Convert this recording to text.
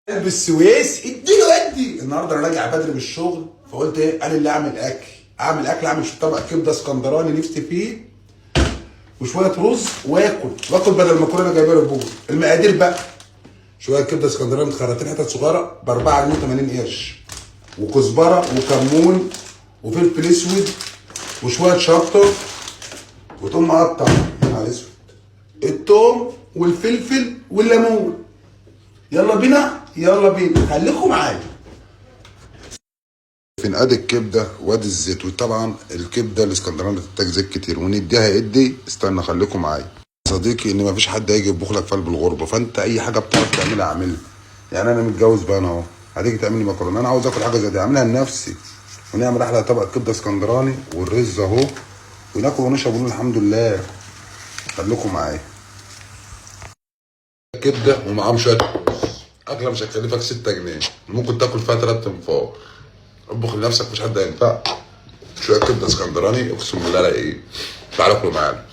قلب السويس اديله ادي. النهارده انا راجع بدري من الشغل، فقلت ايه، انا اللي اعمل اكل، اعمل اكل، اعمل طبق كبده اسكندراني نفسي فيه وشوية رز، واكل واكل بدل ما اكون انا جايبها للبوز. المقادير بقى: شوية كبده اسكندراني متخرطين حتت صغيرة ب 4 جنيه 80 قرش، وكزبره وكمون وفلفل اسود وشوية شطه، وتقوم مقطع، يا نهار اسود، التوم والفلفل والليمون. يلا بينا، يلا بينا، خليكم معايا. فين؟ ادي الكبده وادي الزيت، وطبعا الكبده الاسكندراني بتحتاج زيت كتير، ونديها ادي. استنى، خليكم معايا. صديقي ان مفيش حد هيجي يطبخ لك في قلب الغربه، فانت اي حاجة بتعرف تعملها اعملها. يعني انا متجوز بقى، انا اهو، هتيجي تعمل لي مكرونه، انا عاوز اكل حاجة زي دي، اعملها لنفسي. ونعمل احلى طبق كبده اسكندراني والرز اهو، وناكل ونشرب ونقول الحمد لله. خليكم معايا. كبده ومعاهم شوية رز، اكله مش هتكلفك 6 جنيه، ممكن تاكل فيها 3 انفار. اطبخ لنفسك، مش حد هينفعك. شوية كبده اسكندراني، اقسم بالله لا ايه. تعالوا كلوا معانا.